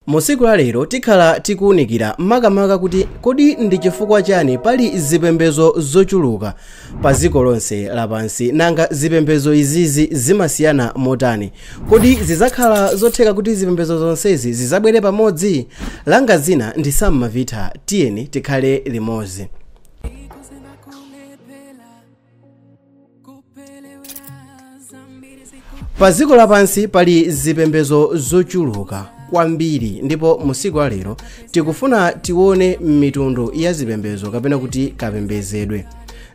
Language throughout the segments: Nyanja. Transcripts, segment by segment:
Musiku la lero tikhala tikuwunikira makamaka kuti kodi ndi chifukwa chani pali zipembedzo zochuluka pa dziko lonse lapansi, nanga zipembedzo izizi zimasiyana motani? Kodi zidzakhala zotheka kuti zipembedzo zonsezi zizabwere pamodzi? Langa zina ndi Sam Mavita, tiyeni tikhale limodzi. Pa dziko lapansi pali zipembedzo zochuluka kwambiri, ndipo musiku la lero tikufuna tione mitundu ya zipembedzo kapena kuti kapembedzedwe.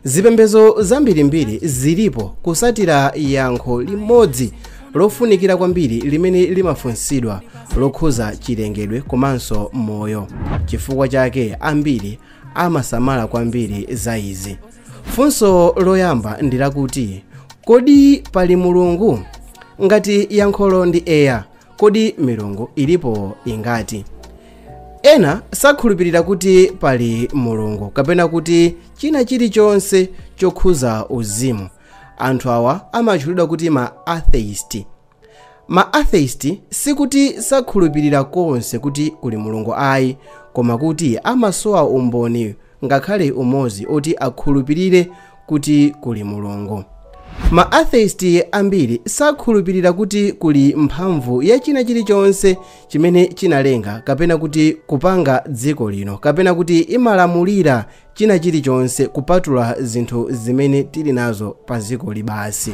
Zipembedzo zambirimbiri zilipo kusatira yankho limodzi lofunikira kwambiri limene limafunsidwa lokhuza chilengedwe komanso moyo. Chifukwa chake ambiri amasamala kwambiri za izi. Funso loyamba ndi lakuti, kodi pali Mulungu? Ngati yankholo ndi eya, kodi milungu ilipo ingati? Ena sakhulupirira kuti pali Mulungu kapena kuti china chilichonse chokhuza uzimu. Anthu awa amatchulidwa kuti ma atheist. Ma atheist sikuti sakhulupirira konse kuti kuli Mulungu ayi, koma kuti amasowa umboni ngakhale umodzi oti akhulupirire kuti kuli Mulungu. Ma atheist ambiri sakhulupirira kuti kuli mphamvu ya china chilichonse chimene chinalenga kapena kuti kupanga dziko lino kapena kuti imalamulira china chilichonse kupatula zinthu zimene tili nazo pa dziko libasi.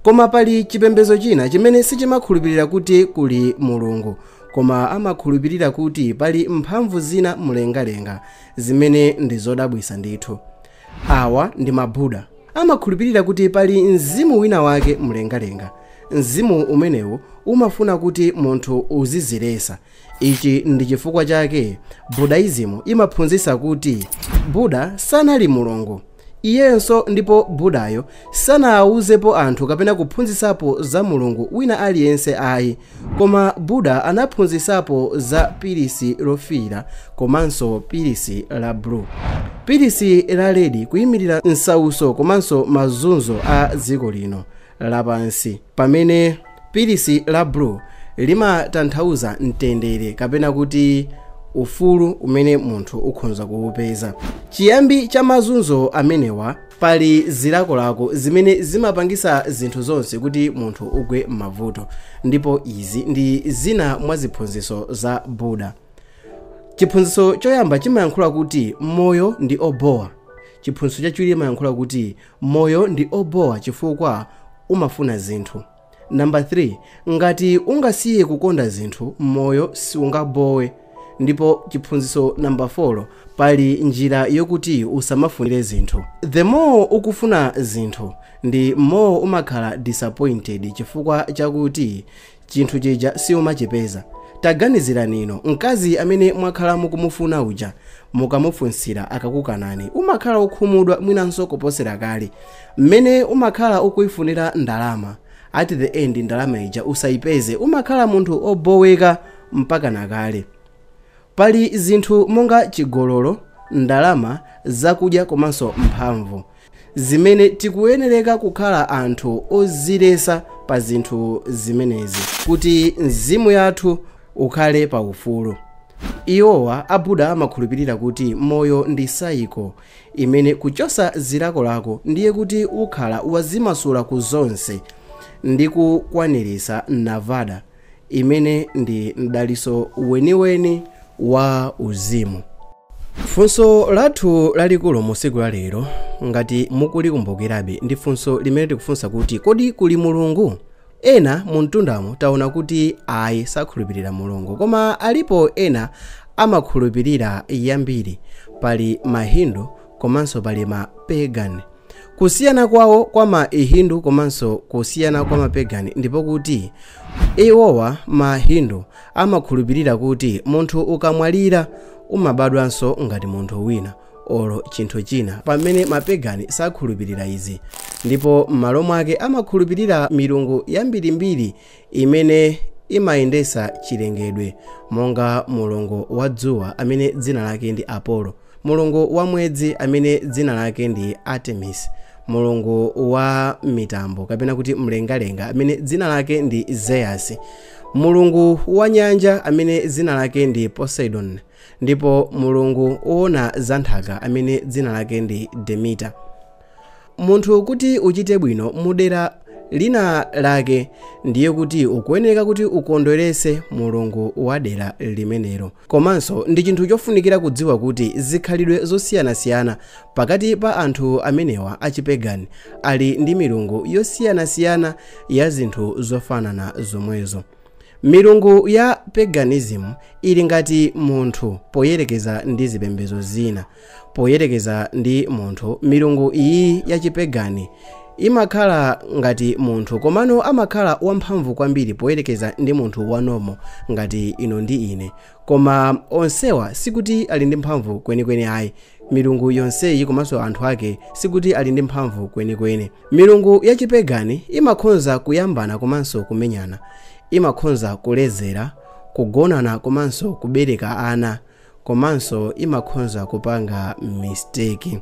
Koma pali chipembedzo china chimene sichimakhulupirira kuti kuli Mulungu, koma amakhulupirira kuti pali mphamvu zina mlengalenga zimene ndi zodabwitsa ndithu. Awa ndi Mabuddha. Amakhulupirira kuti pali mzimu wina wake mlengalenga. Mzimu umenewu umafuna kuti munthu uzizilesa. Ichi ndi chifukwa chake Buddhism imaphunzitsa kuti Buddha sanali mulungu iyenso, ndipo Buddhayo sanawuzepo anthu kapena kuphunzitsapo za mulungu wina aliyense ayi, koma Buddha anaphunzitsapo za pilisi lofiira komanso pilisi la blue. Pilisi la red kuyimirira nsauso komanso mazunzo a dziko lino lapansi, pamene pilisi la blue limatanthauza mtendere kapena kuti ufulu umene munthu ukhonza kuwupeza. Chiyambi cha mazunzo amenewa pali zilakolako zimene zimapangisa zinthu zonse kuti munthu ugwe m'mavuto, ndipo izi ndi zina mwa ziphunzitso za Buddha. Chiphunzitso choyamba chimayankhula kuti moyo ndi obowa. Chiphunzitso chachiwiri chimayankhula kuti moyo ndi obowa chifukwa umafuna zinthu. Namba 3, ngati ungasiye kukonda zinthu moyo siungabowe. Ndipo chiphunzitso namba 4, pali njira yokuti usamafunire zinthu. The more ukufuna zinthu ndi more umakhala disappointed chifukwa chakuti chinthu chija siumachipeza. Taganizirani ino, mkazi amene mwakhala mukumufuna uja mukamufunsira akakukanani umakhala ukhumudwa mwinanso kuposera kale. Mmene umakhala ukuifunira ndalama, at the end ndalama ija usayipeze, umakhala munthu oboweka mpaka nakale. Pali zinthu monga chigololo, ndalama, zakudya komanso mphamvu zimene tikuyenereka kukhala anthu ozilesa pa zinthu zimenezi kuti mzimu yathu ukhale pa ufulu. Iwowa a Buddha amakhulupirira kuti moyo ndi saiko imene kuchosa zilakolako ndiye kuti ukhala wazimasula ku zonse ndi kukwanirisa Nirvana imene ndi mdaliso weniweni wa uzimu. Funso lathu lalikulu musiku la lero, ngati mukulikumbukirabe, ndi funso limene tikufunsa kuti kodi kuli Mulungu? Ena mu mtundamo taona kuti ayi sakhulupirira Mulungu, koma alipo ena amakhulupirira yambiri. Pali Mahindu komanso pali ma pagan. Kusiyana kwawo kwa ma Hindu komanso kusiyana kwa ma pagan ndipo kuti iwowa ma Hindu amakhulupirira kuti munthu ukamwalira umabadwanso ngati munthu wina olo chinthu china, pamene mapegani sakhulupirira izi, ndipo m'malo mwake amakhulupirira milungu yambirimbiri imene imayendesa chilengedwe, monga mulungu wa dzuwa amene dzina lake ndi Apollo, mulungu wa mwedzi amene dzina lake ndi Artemis, mulungu wa mitambo kapena kuti mlengalenga amene dzina lake ndi Zeus, Mulungu wa nyanja amene dzina lake ndi Poseidon, ndipo mulungu woona za nthaka amene dzina lake ndi Demeter. Munthu kuti uchite bwino mudera lina lake ndiye kuti ukuyeneka kuti ukondwerese mulungu wa dera limenelo. Komanso ndi chinthu chofunikira kudziwa kuti zikhalidwe zosiyanasiyana pakati pa anthu amenewa achipegani ali ndi milungu yosiyanasiyana ya zinthu zofanana zomwezo. Milungu ya paganism ili ngati munthu poyerekeza ndi zipembedzo zina. Poyerekeza ndi munthu, milungu iyi yachipegani imakhala ngati munthu, komano amakhala wamphamvu kwambiri poyerekeza ndi munthu wanomo ngati ino ndi ine. Koma onsewa sikuti ali ndi mphamvu kwenikweni ayi. Milungu yonseyi komanso anthu ake sikuti ali ndi mphamvu kwenikweni. Milungu yachipegani imakhonza kuyambana komanso kumenyana, imakhonza kulezera, kugonana komanso kubereka ana, komanso imakhonza kupanga mistake.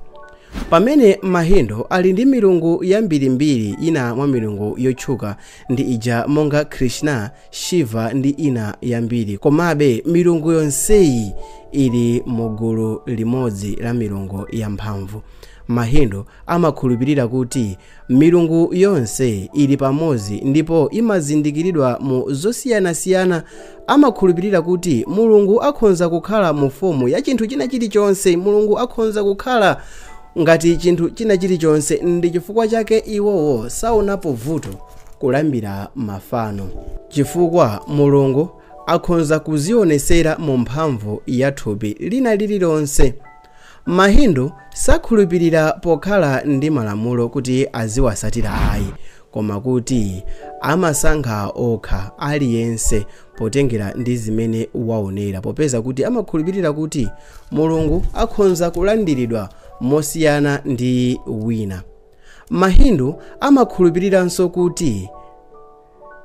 Pamene Mahindu ali ndi milungu yambirimbiri, ina mwa milungu yotchuka ndi ija monga Krishna, Shiva ndi ina yambiri. Komabe milungu yonseyi ili mugulu limodzi la milungu yamphamvu. Mahindu amakhulupirira kuti milungu yonse ili pamodzi ndipo imazindikiridwa mu zosiyanasiyana. Amakhulupirira kuti mulungu akhonza kukhala mu fomu ya chinthu china chilichonse, mulungu akhonza kukhala ngati chinthu china chilichonse, ndi chifukwa chake iwowo saonapo vuto kulambira mafano, chifukwa mulungu akhonza kuzionesera mu mphamvu ya thupi lina lililonse. Mahindu sakhulupirira pokhala ndi malamulo kuti aziwasatira ayi, koma kuti amasankha okha aliyense potengera ndi zimene waonera, popeza kuti amakhulupirira kuti mulungu akhonza kulandiridwa mosiyana ndi wina. Mahindu amakhulupiriranso kuti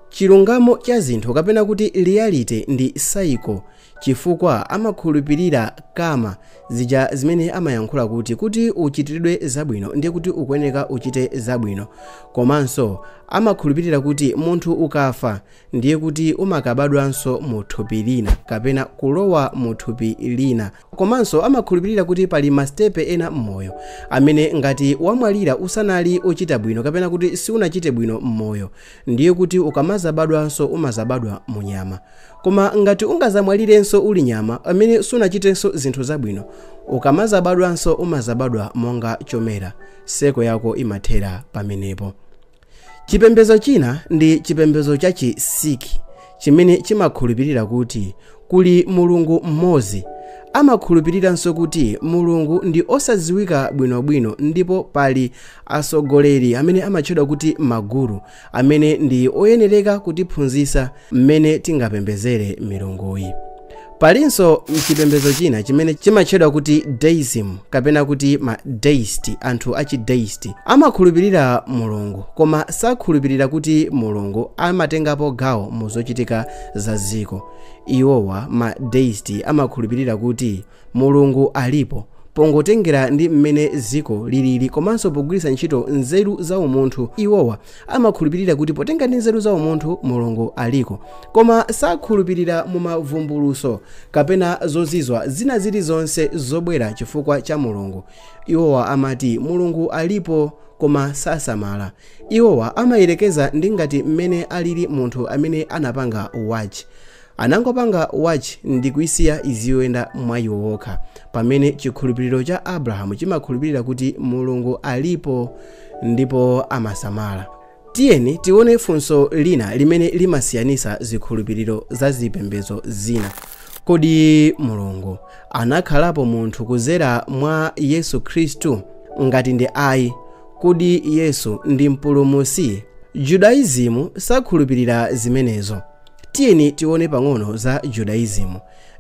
chilungamo cha zinthu kapena kuti reality ndi cycle, chifukwa amakhulupirira kama zija zimene amayankhula kuti uchitiridwe zabwino ndiye kuti ukuyeneka uchite zabwino. Komanso amakhulupirira kuti munthu ukafa ndiye kuti umakabadwanso mu thupi lina kapena kulowa mu thupi lina. Komanso amakhulupirira kuti pali masitepe ena m'moyo amene ngati wamwalira usanali ochita bwino kapena kuti siunachite bwino m'moyo, ndiye kuti ukamazabadwanso umazabadwa mu nyama. Koma ngati ungazamwalirenso uli nyama amene sunachitenso zinthu zabwino, ukamazabadwanso umazabadwa monga chomera, seko yako imathera pamenepo. Chipembedzo china ndi chipembedzo cha Chisiki chimene chimakhulupirira kuti kuli mulungu mmodzi. Amakhulupiriranso kuti mulungu ndi osadziwika bwinobwino ndipo pali atsogoleri amene amatchedwa kuti maguru amene ndi oyenereka kutiphunzitsa mmene tingapembedzere milunguyi. Palinso chipembedzo china chimene chimatchedwa kuti deism kapena kuti ma deist. Anthu achi deist amakhulupirira mulungu koma sakhulupirira kuti mulungu amatengapo gawo mu zochitika za dziko. Iwowa ma deist amakhulupirira kuti mulungu alipo pongotengera ndi mmene dziko lilili komanso pogwiritsa ntchito nzeru za umunthu. Iwowa amakhulupirira kuti potenga ndi nzeru za umunthu mulungu aliko, koma sakhulupirira mu mavumbuluso kapena zozizwa zina zilizonse zobwera chifukwa cha mulungu. Iwowa amati mulungu alipo koma sasamala. Iwowa amayerekeza ndi ngati mmene alili munthu amene anapanga watch. Anangopanga watch ndi kuisiya iziyenda mwa iwo wokha, pamene chikhulupiriro cha Abrahamu chimakhulupirira kuti mulungu alipo ndipo amasamala. Tiyeni tione funso lina limene limasiyanisa zikhulupiriro za zipembedzo zina. Kodi mulungu anakhalapo munthu kuzera mwa Yesu Khristu? Ngati ndi ayi, kodi Yesu ndi mpulumutsi? Judaism sakhulupirira zimenezo. Tiyeni tione pang'ono za Judaism.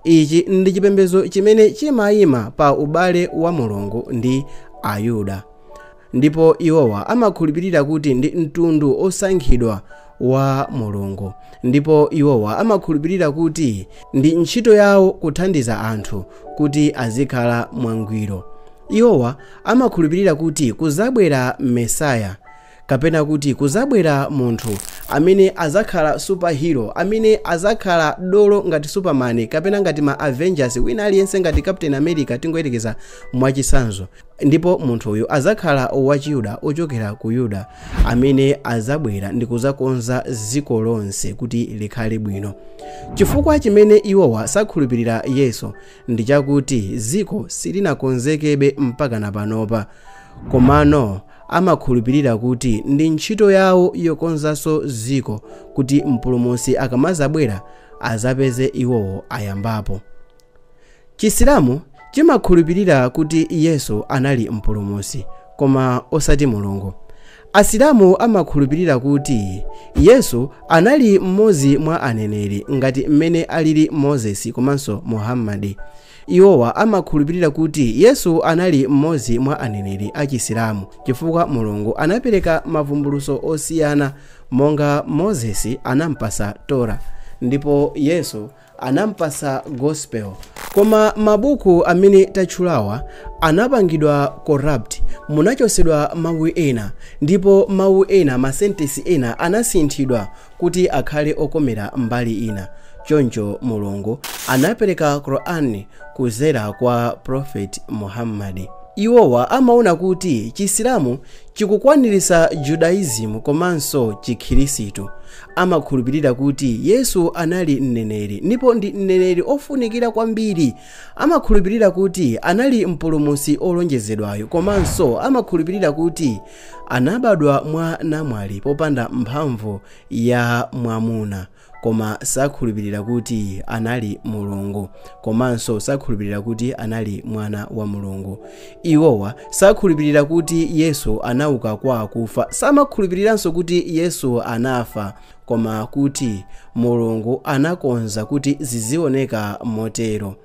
Ichi ndi chipembedzo chimene chimayima pa ubale wa mulungu ndi Ayuda, ndipo iwowa amakhulupirira kuti ndi mtundu osankhidwa wa mulungu, ndipo iwowa amakhulupirira kuti ndi ntchito yawo kuthandiza anthu kuti azikhala mwangwiro. Iwowa amakhulupirira kuti kuzabwera Mesaya kapena kuti kuzabwera munthu amene azakhala superhero, amene azakhala dolo ngati Superman kapena ngati ma Avengers, wina aliyense ngati Captain America, tingoyerekeza mwachisanzo. Ndipo munthu uyu azakhala wachiyuda ochokera ku Yuda amene azabwera ndi kuzakonza dziko lonse kuti likhale bwino. Chifukwa chimene iwowa sakhulupirira Yesu ndi chakuti dziko silinakonzekebe mpaka napanopa, komano amakhulupirira kuti ndi ntchito yawo yokonzanso dziko kuti mpulumutsi akamazabwera azapeze iwowo ayambapo. Chisilamu chimakhulupirira kuti Yesu anali mpulumutsi koma osati Mulungu. Asilamu amakhulupirira kuti Yesu anali mmodzi mwa aneneri ngati mmene alili Moses komanso Muhammadi. Iwowa amakhulupirira kuti Yesu anali mmodzi mwa aneneri a Chisilamu chifukwa Mulungu anapereka mavumbulutso osiyana, monga Moses anampasa Torah ndipo Yesu anampasa Gospel. Koma mabuku amene tatchulawa anapangidwa corrupt, munachosedwa mawu ena ndipo mawu ena, masentesi ena anasinthidwa kuti akhale okomera mbali ina. Choncho Mulungu anapereka Quran kuzera kwa Prophet Muhammad. Iwowa amaona kuti Chisilamu chikukwanirisa Judaism komanso Chikhirisitu. Amakhulupirira kuti Yesu anali mneneri ndipo ndi mneneri ofunikira kwambiri. Amakhulupirira kuti anali mpulumutsi olonjezedwayo komanso amakhulupirira kuti anabadwa mwa namwali popanda mphamvu ya mwamuna, koma sakhulupirira kuti anali Mulungu komanso sakhulupirira kuti anali mwana wa Mulungu. Iwowa sakhulupirira kuti Yesu anauka kwa akufa, samakhulupiriranso kuti Yesu anafa, koma kuti Mulungu anakonza kuti zizioneka motero.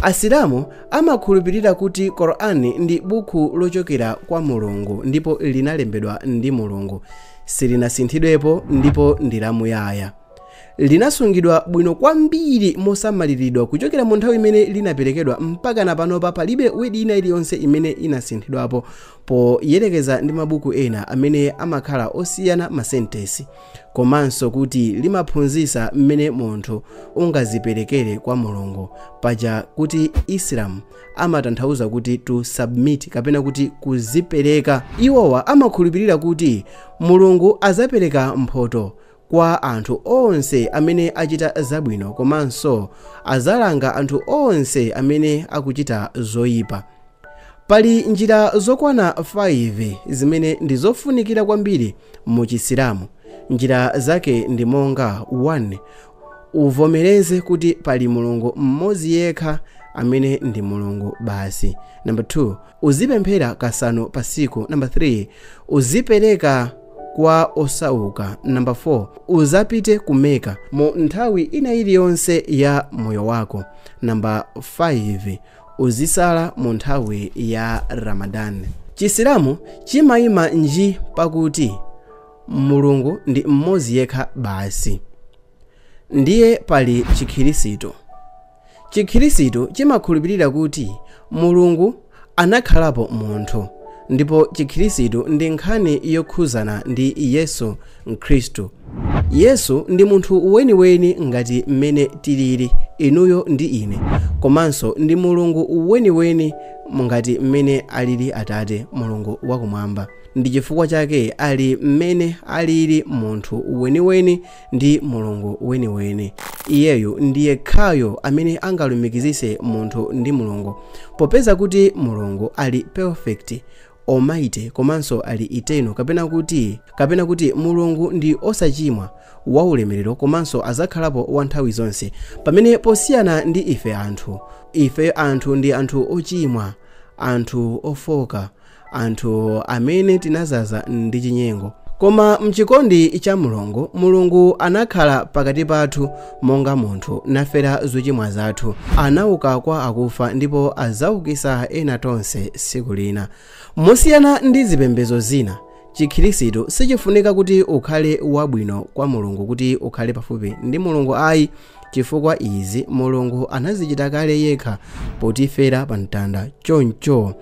Asilamu amakhulupirira kuti Quran ndi buku lochokera kwa Mulungu ndipo linalembedwa ndi Mulungu, silinasinthidwepo ndipo ndi lamuyaya. Linasungidwa bwino kwambiri mosamaliridwa kuchokera mu nthawi imene linaperekedwa mpaka napanopa palibe wedi ina iliyonse imene inasinthidwapo poyerekeza ndi mabuku ena amene amakhala osiyana masentesi, komanso kuti limaphunzitsa mmene munthu ungaziperekere kwa Mulungu. Paja kuti Islam amatanthauza kuti to submit kapena kuti kuzipereka. Iwowa amakhulupirira kuti Mulungu azapereka mphoto kwa anthu onse amene achita zabwino komanso azalanga anthu onse amene akuchita zoyipa. Pali njira zokwana 5 zimene ndi zofunikira kwambiri mu Chisilamu. Njira zake ndi monga 1. Uvomereze kuti pali Mulungu mmodzi yekha amene ndi Mulungu basi. Number 2, uzipemphera kasanu pa siku. Number 3, uzipereka kwa osauka. Number 4, uzapite ku Mecca mu nthawi ina iliyonse ya moyo wako. Number 5, uzisala mu nthawi ya Ramadan. Chisilamu chimayima nji pakuti Mulungu ndi mmodzi yekha basi. Ndiye pali Chikhirisitu. Chikhirisitu chimakhulupirira kuti Mulungu anakhalapo munthu, ndipo Chikhirisitu ndi nkhani yokhuzana ndi Yesu Khristu. Yesu ndi munthu weniweni ngati mmene tilili inuyo ndi ine, komanso ndi Mulungu weniweni ngati mmene alili Atate Mulungu wakumwamba. Ndi chifukwa chake ali mmene alili munthu weniweni ndi Mulungu weniweni. Iyeyu ndiye khayo amene angalumikizise munthu ndi Mulungu, popeza kuti Mulungu ali perfect, almighty komanso ali eternal, kapena kuti Mulungu ndi osachimwa, waulemerero komanso azakhalapo wa nthawi zonse. Pamene posiyana ndi ife anthu, ife anthu ndi anthu ochimwa, anthu ofoka, anthu amene tinazaza ndi chinyengo. Koma mchikondi cha Mulungu, Mulungu anakhala pakati pathu monga munthu, nafera zochimwa zathu, anauka kwa akufa ndipo azaukisa ena tonse tsiku lina. Mosiyana ndi zipembedzo zina, Chikhirisitu sichifunika kuti ukhale wabwino kwa Mulungu kuti ukhale pafupi ndi Mulungu ayi, chifukwa izi Mulungu anazichita kale yekha potifera pa mtanda. Choncho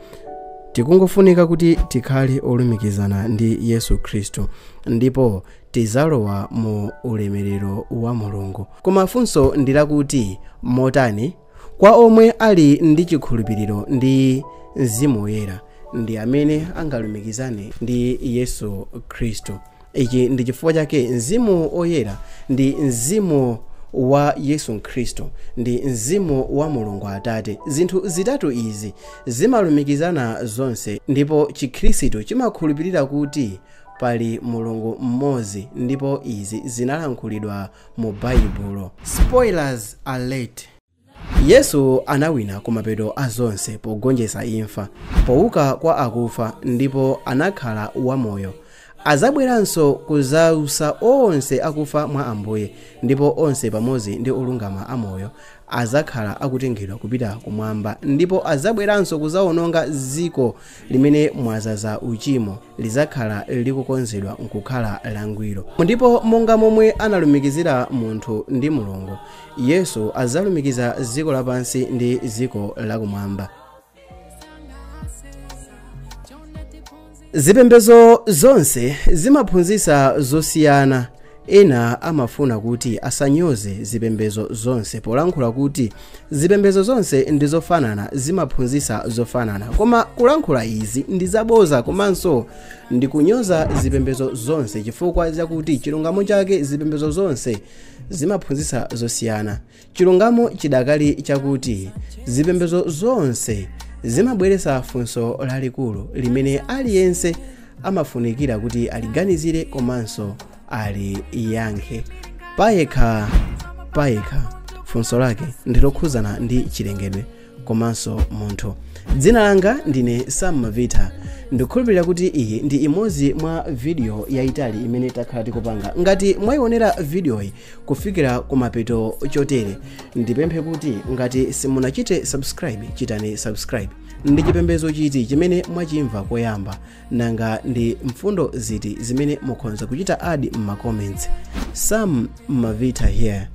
Tikungofunika kuti tikhale olumikizana ndi Yesu Khristu ndipo tizalowa mu ulemerero wa Mulungu. Koma funso ndi lakuti motani? Kwa omwe ali ndi chikhulupiriro ndi Mzimu Woyera ndi amene angalumikizane ndi Yesu Khristu. Ichi ndi chifukwa chake Mzimu Woyera ndi Mzimu wa Yesu Khristu ndi Mzimu wa Mulungu Atate. Zinthu zitatu izi zimalumikizana zonse, ndipo Chikhristu chimakhulupirira kuti pali Mulungu mmodzi, ndipo izi zinalankhulidwa mu Baibulo. Spoilers alert! Yesu anawina kumapeto a zonse pogonjetsa imfa, powuka kwa akufa, ndipo anakhala wamoyo. Azabweranso kuzausa onse akufa mwa Ambuye, ndipo onse pamodzi ndi olungama amoyo azakhala akutengedwa kupita kumwamba, ndipo azabweranso kuzawononga dziko limene mwazaza uchimo, lizakhala likukonzedwa nkukhala langwiro. Ndipo monga momwe analumikizira munthu ndi Mulungu, Yesu azalumikiza dziko lapansi ndi dziko lakumwamba. Zipembedzo zonse zimaphunzitsa zosiyana. Ena amafuna kuti asanyoze zipembedzo zonse polankhula kuti zipembedzo zonse ndi zofanana, zimaphunzitsa zofanana. Koma kulankhula izi ndi zaboza komanso ndi kunyoza zipembedzo zonse, chifukwa chakuti chilungamo chake zipembedzo zonse zimaphunzitsa zosiyana. Chilungamo chidakali chakuti zipembedzo zonse zimabweretsa funso lalikulu limene aliyense amafunikira kuti aliganizire komanso aliyankhe payekha payekha. Funso lake ndilokhuzana ndi chilengedwe komanso munthu. Dzina langa ndine Sam Mavita. Ndikukhulupirira kuti iyi ndi imodzi mwa video yayitali imene takhala tikupanga. Ngati mwayionera videoyi kufikira kumapeto chotere, ndipemphe kuti ngati simunachite subscribe, chitani subscribe. Ndi chipembedzo chiti chimene mwachimva koyamba? Nanga ndi mfundo ziti zimene mukhoza kuchita add m'ma comments? Sam Mavita here.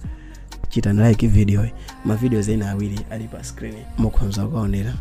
Chitani like video, ma videos ena awiri ali pa screen mukhoza kukaonera.